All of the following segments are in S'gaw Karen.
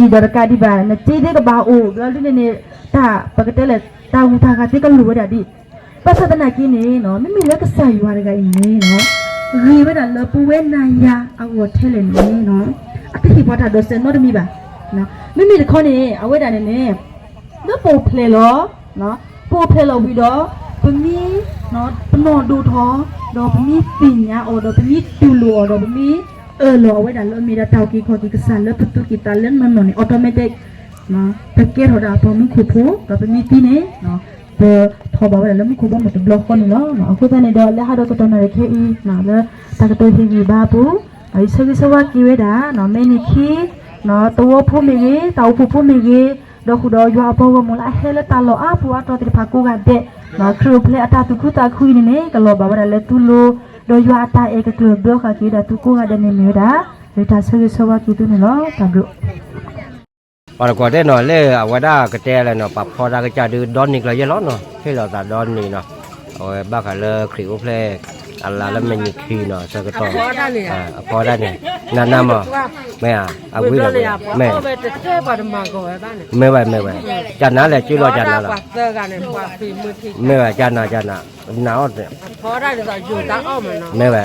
ယံာ်ဒီးတကးဒံးဘၣ် နစ့သ့ကဘၣ်အိၣ်ဘျီဒ်န့ၣ်န့ၣ် တၢ်ပကတဲလဲၣ် တၢ်ဂူၤတၢ်ဂၤသ့ကလိၣ်ဝဲဒၣ်ဒ် ဘၣ်ဆၣ်သနာ်က့န့ၣ်နီၤ မ့မ့ၢ်လၢကစၢ်ယွၤတဂၤအံၤန့ၣ်နီၤ ဂ့ၤဝဲဒၣ်လၢပဝဲနၤယၤအဂီၢ်ထဲလဲၣ်န့ၣ်နီၤ အတဟ့ၣ်ပှၤတၢ်ဒိးစဲးနီတမံၤဘၣ်. မ့မ့ၢ်တခီန့ၣ် အဝဲဒၣ်န့ၣ်န့ၣ် လၢပအိၣ်ဖျဲၣ်လီၤ ပအိၣ်ဖျဲၣ်လီၤဝံၤဒီး ပမ့ၢ်ပနီၢ်ဒိၣ်ထီၣ် ဒီးပမ့ၢ်သ့ၣ်ညါအီၤ ဒီးပမ့ၢ်တူၢ်လိာ်အီၤ ဒီးပမ့ၢ်အၢၣ်လီၤအဝဲဒၣ်လၢအမ့ၢ်ဒၣ်တၢ်အုၣ်က့ၤခီၣ်က့ၤကစၢ်လၢပသူၣ်ကံၢ်သးလဲနနီၢ်နီၢ်န့ၣ် automatic ပကဲထီၣ်ဒၣ်ပှၤမူခိၣ်ဖိ ဒီးပမ့ၢ်သံန့ၣ် ပထီၣ်ဘၣ်ဝဲဒၣ်လၢမူခိၣ်ဘီမုၢ်တဘျီဃီန့ၣ်လီၤ. အဃိသတးန့ၣ်ဒီး လၢဟးဒီးကတီၢ်နၣ်ရံၣ်ခဲအံၤ လၢတၢ်ကတိၤဟ့ၣ်ဂံၢ်ဘါအပူၤ ယဆၢဂ့ၤဆၢဝါက့ၤဝဲဒၣ် မဲာ်နံၤခံ သဝီဖိမ့ၢ်ဂ့ၤ တၢ်အိၣ်ဖှိၣ်ဖိမ့ၢ်ဂ့ၤ ဒီးဃုာ်ဒီးယွၤအပှၤဂီၢ်မုၢ်လၢအဟဲလၢတၢ်လီၢ်အါပူၤအါတီၤသ့ၣ်တဖၣ်ကိးဂၤဒဲး ခရံာ်အိၣ်ဖျဲၣ်အတၢ်သူၣ်ခုသးခုအံၤန့ၣ်န့ၣ် ကလီၤဘၣ်ဝဲဒၣ်လၢသုလိၤ ဒီးယွၤအတၢ်အဲၣ်ကကျၢၢ်ဘၢဃာ်က့ၤဝဲဒၣ်သုကိးဂၤဒဲးန့ၣ်မ့ၢ်ဝဲဒၣ် လၢတၢ်ဆၢဂ့ၤဆၢဝါက့ၤသုန့ၣ်လီၤ. တၢ်ဘျုး ပှၤတကိးတဲနီၤ လၢအဝဲဒၣ်ကတဲလဲၣ်နီၤ ပှၤဖီတၢ်ကစၢ်ဒုးဒီနံၤကျၢၤယဲၢ်လီၤနီၤ ဟ့ၣ်လီၤသးဒီနံၤနီၤ အဝဲဘၣ်ဃးလၢခရံာ်အိၣ်ဖျဲၣ် အလါလၢမဲာ်နံၤခံနီၤ ဆၢကတီၢ် အဖီတၢ်န့ၣ် နးနးမး မ့ၢ်ဧါ အဝံၤဒီး မ့ၢ် မ့ၢ်ဝဲ မ့ၢ်ဝဲ ကနၤလဲၣ် ကၠူလီၤကနၤလီၤ မ့ၢ်ဝဲ ကနၤ ကနၤ နၤအီၣ် မ့ၢ်ဝဲ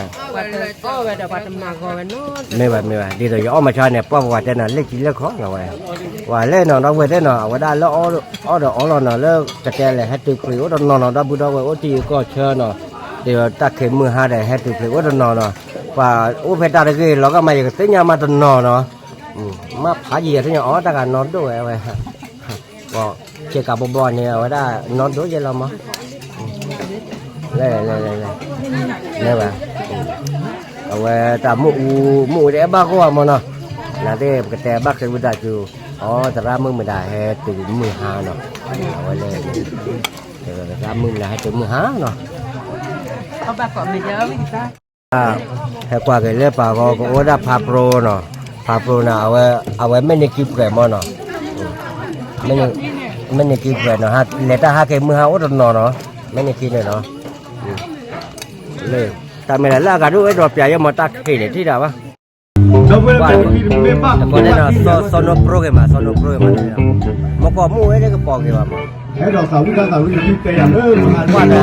မ့ၢ်ဝဲ မ့ၢ်ဝဲ ဒ်သိးယအီၣ်မၤဆါန့ၣ် ပှၤပှၤတဲနၤလၢကံလၢခီနီၤဝဲ ပှၤလဲၣ်နီၤ ဒီပုၢ်ဝဲၢ်တဲနီၤ အဝဲဒၣ်လၢအီၣ်ဒီးအီလီၤနီၤ လၢကတဲလဲၣ် ဟဲတုၤခရံာ်အိၣ်တနီၤနီၤ ဒီပုၢ်ဒီဝဲၢ်အိၣ်တံၤကီၢ်ဆၢနီၤ ဒ်တၢ်ခံးမုၢ်ဟါဒီး ဟဲတုၤခရံာ်အိၣ်တနီၤနီၤ ပှၤအိၣ်ဖဲတၢ်တဂ့ၤ လီၤဂာ်မး ယကသ့ၣ်ညါမးတနီၤနီၤ မ့ၢ်ဖးယံာ်ယသ့ၣ်ညါအီၣ်တၢ်ဂၤနီၢ်ဒိၣ်ဝဲဝဲ ဆ့ကၤဘီဘီန့ၣ် အဝဲဒၣ်နီၢ်ဒိၣ်ယဲၢ်လီၤမး လဲၣ် လဲၣ် လဲၣ် လဲၣ် အဝဲတၢ်မုၢ်အူ မုၢ်အူတအဲၣ်ဘၣ်ဂီၢ်မးနီၤ နာ်သက့ပကတဲဘၣ်ဃ့ဝံသးစူၤ အီ သရၣ်မုၣ်မတၤဟဲတုၤမုၢ်ဟါနီၤ အဝဲလဲၣ် သရၣ်မုၣ်မတၤဟဲတုၤမုၢ်ဟါနီၤ ဟဲကွၢ်က့ၤလၢပှၤဂီၢ်ကအိၣ်ဒၣ်ဖးပြိနီၤ ဖးပြိနီၤ အဝဲမ့ၢ်နံၤကံပှဲၤမးနီၤ မ့ၢ်နံၤကံပှဲၤနီၤ လဲၤတၢ်ဟးက့ၤမုၢ်ဟါအိၣ်တနီၤနီၤ မ့ၢ်နံၤကံန့ၣ်နီၤ လၢ တၢ်မ့ၢ်ဒၣ်လၢအဂၤဒိၣ်အဲၣ်ဒိးပျးယဲမးတၢ်ခံးန့ၣ်ထံၣ်တၢ်ဘၣ် ကွၢ် တကိးန့ၣ်နီၤ စီၤနိပြိဂ့ၤမး စီၤနိပြိဂ့ၤမး မ့ၢ်ကီၢ်မုၢ်ဝဲန့ၣ်ကပီၤက့ၤဘၣ်မး ကွၢ်ဒီး တနံၣ်အံၤပှၤ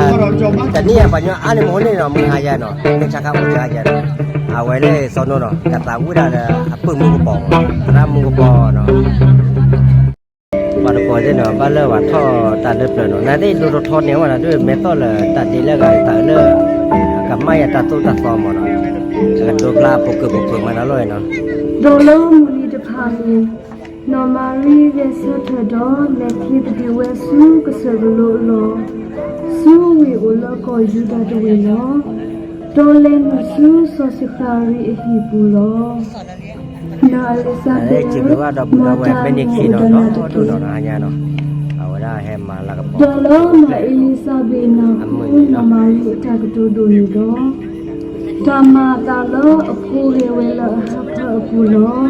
ညီအါန့ၣ်မ့ၢ်န့ၣ်နီၤ မုၢ်ဟါယဲနီၤ မ့ၢ်ဆါခါအိၣ်ဆါယဲနီၤ အဝဲလၢစီၤနိနီၤ တၢ်သးဝံၣ်ဒၣ်လၢအပုၢ်မုၢ်ကပီၤမး သရၣ်မုၢ်ကပီၤနီၤ ပှၤတကိးသ့ၣ်နီၤ ဘၣ်လၢပှၤထီၣ်တၢ်လၢပျၢၤနီၤ နာ်သက့ဒိတထီန့ၣ်ဝဲနီၤ ဒ်မဲာ်သီၣ်လၢတၢ်ဒ့လၢအဂၤတၢ်အၢလၢ အကမၣ်ယၤတၢ်သိၣ်တၢ်သီမးနီၤ အကဒိဖျါအပူၤကၢၢ်ပူၤဖုးမးနီၤလီၤနီၤ ဒီးလၢမုၢ်နံၤတဖၣ်န့ၣ် နီၢ်မၤရံဂဲၤဆၢထၢၣ်ဒီး လဲၤချ့သဒံးဝဲဆူကစၢၢ်ကလိအလီၢ်, ဆူဝ့ၢ်အိၣ်လၢကီၢ်ယူဒၤတဝ့ၢ်လီၤ. ဒီးလဲၤနုာ်ဆူစီၤစဃၤရံအဟံၣ်ပူၤလီၤ. နီၢ်အ့လံၤစဘ့းဧၢ, မ်တၢ်မုာ်အိၣ်ဒီးနၤတက့ၢ်. ဒီးလၢနီၢ်အ့လံၤစဘ့းနၢ်ဟူနီၢ်မၤရံအတၢ်ကတိၤဒိၣ်န့ၣ်ဒီး, တၢ်မၤအသးလၢအဖိဂဲၤဝဲလၢအဟၢဖၢအပူၤလီၤ.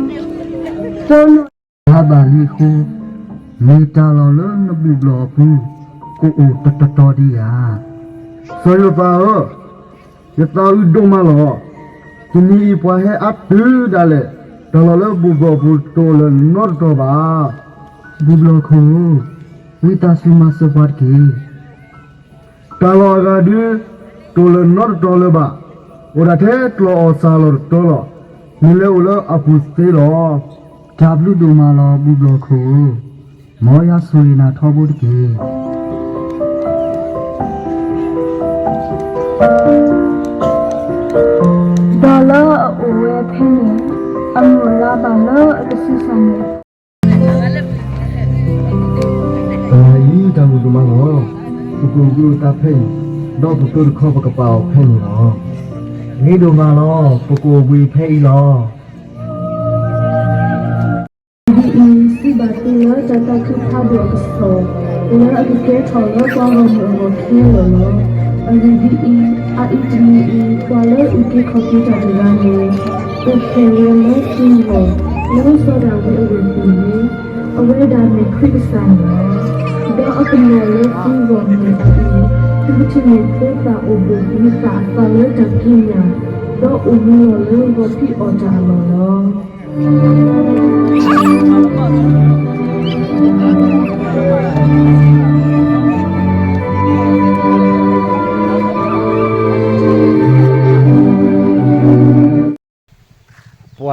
ဒီးနီၢ် တၢ်ဘၣ်လံအဃိ, မ့ၢ်တၢ်လီၢ်လၢနဘူၣ်ဘျီၣ်အပူၤ ကအိၣ်တတီၤဒံးဧါ. စီၤယိၤသးဧၢ, ယသးဝံၣ်ဒိၣ်မးလီၤ. တနံၤအံၤပှၤဟဲအါတုၤဒၣ်လဲာ်, တၢ်လီၢ်လၢဘူၣ်ဘျီၣ်အပူၤတအိၣ်လၢၤနီတတီၤဘၣ်. ဘူၣ်ဘျီၣ်ခိၣ်ဧၢ, ဝံသးစူၤမၤစၢၤပှၤတက့ၢ်. တၢ်လီၢ်အဂၤဒုး တအိၣ်လၢၤနီတတီၤလၢၤဘၣ်. အိၣ်ဒၣ်ထဲကျီၢ်အီၣ်စၢ်လီၢ်တတီၤလီၤ. မ့ၢ်လဲၤအိၣ်လၢအပူၤသ့လီၤ. တၢ်ဘျုးဒိၣ်မးလီၤ ဘူၣ်ဘျီၣ်ခိၣ်ဧၢ, မ်ယွၤဆိၣ်ဂ့ၤနၤထီဘိတက့ၢ်. ဒီးလၢအအိၣ်ဝဲဖဲန့ၣ်, အမုၢ်အလါဘၣ်လၢအကဆံးစၢ်န့ၣ် တနၤအံၤတၢ်ဂ့ၢ်ဒိၣ်မးလီၤ. ပကအိၣ်ဘှံးအိၣ်သါဖဲအံၤ, ဒီးပသိတခီပကပာ်အီၤဖဲန့ၣ်လီၤ. ဂ့ၤဒိၣ်မးလီၤ, ပကအိၣ်ဘှံးဖဲအံၤလီၤ. ဒ်အံၤ, စံးဘၣ်သုလၢတၢ်သးခုဖးဒိၣ်အကစီၣ်, လၢအကကဲထီၣ်လၢပှၤဂီၢ်မုၢ်အဂီၢ်ခဲလၢာ်လီၤ. အဂ့ၢ်ဒ်အံၤ, အအံၤတနံၤအံၤ, ပှၤလၢအုၣ်က့ၤခီၣ်က့ၤတၢ်တဂၤန့ၣ်, အိၣ်ဖျဲၣ်ဝဲလၢသုဂီၢ်, လၢစီၤဒၤဝံးအဝ့ၢ်ပူၤန့ၣ်, အဝဲဒၣ်မ့ၢ်ခရံာ်ကစၢ်န့ၣ်လီၤ. ဒီးအကနီၤလၢသုဂီၢ်မ့ၢ်အအံၤ, သုကထံၣ်န့ၢ်ဖိသၣ်အိၣ်ဘှံးနံၤသၣ်အသးလၢတၢ်ကံးညာ်, ဒီးအိၣ်မူလီၤလၢဂီၤဖံးအီၣ်တၢ်အလီၢ်လီၤ. ပှၤ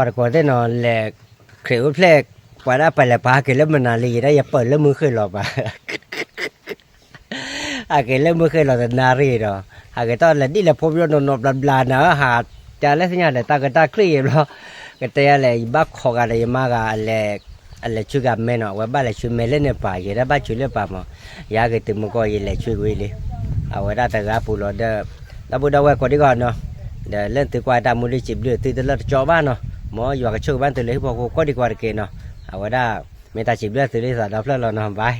တကိးသ့ၣ်နီၤ လဲၤခရံာ်အိၣ်ဖျဲၣ် ပှၤဒၣ်ပလဲၤပာ်ဟးက့ၤလၢမနၤလံ ယဲဒၣ်ယပၢၢ်လၢမုၢ်ဃ့ၢ်လီၤဘၣ် ဟးက့ၤလၢမုၢ်ဃ့ၢ်လီၤတနၣ်ရံၣ်ဒီး ဟးက့ၤတၢ်လဲၤဒ်လဲၤဖိပညီနီၢ်နီၢ်ဘျါဘျါနၤဧၢ ဟးတၢ်လၢသ့ၣ်ညါလဲၤတၢ်ကတၢၢ်ချ့ယံၤဘျီ ကတဲယၤလဲၣ် ယဘၣ်ခိးဂၤဒီးယမါဂၤ အလဲၤဆူဂၤမဲနီၤ အဝဲဘၣ်လဲၤဆူမဲလၢန့ၣ်ပၢ် ယဲဒၣ်ဘၣ်ဆူလၢပၢ်မး ယဟဲက့ၤတုၤမူကီၢ်ယလဲၤဆူကွံာ်လံ အဝဲဒၣ်တဂၤပူၤလီၤဒီး ဒီပုၢ်ဒီဝဲၢ်ကိးဒံကီးနီၤ ဒီးလၢသုကွၢ်တၢ်မူဒံးစံးဘျုးသုတလၢတကၠီဘၣ်နီၤ မ်ယွၤကဆိၣ်ဂ့ၤဘၣ်သုလၢဟံၣ်ဖိဃီဖိကိးဒံကီးတက့ၢ်နီၤ အဝဲဒၣ် မ့ၢ်တၢ်စံးဘျုးသုလၢသးဒီဖျၢၣ်လီၤနီၤ bye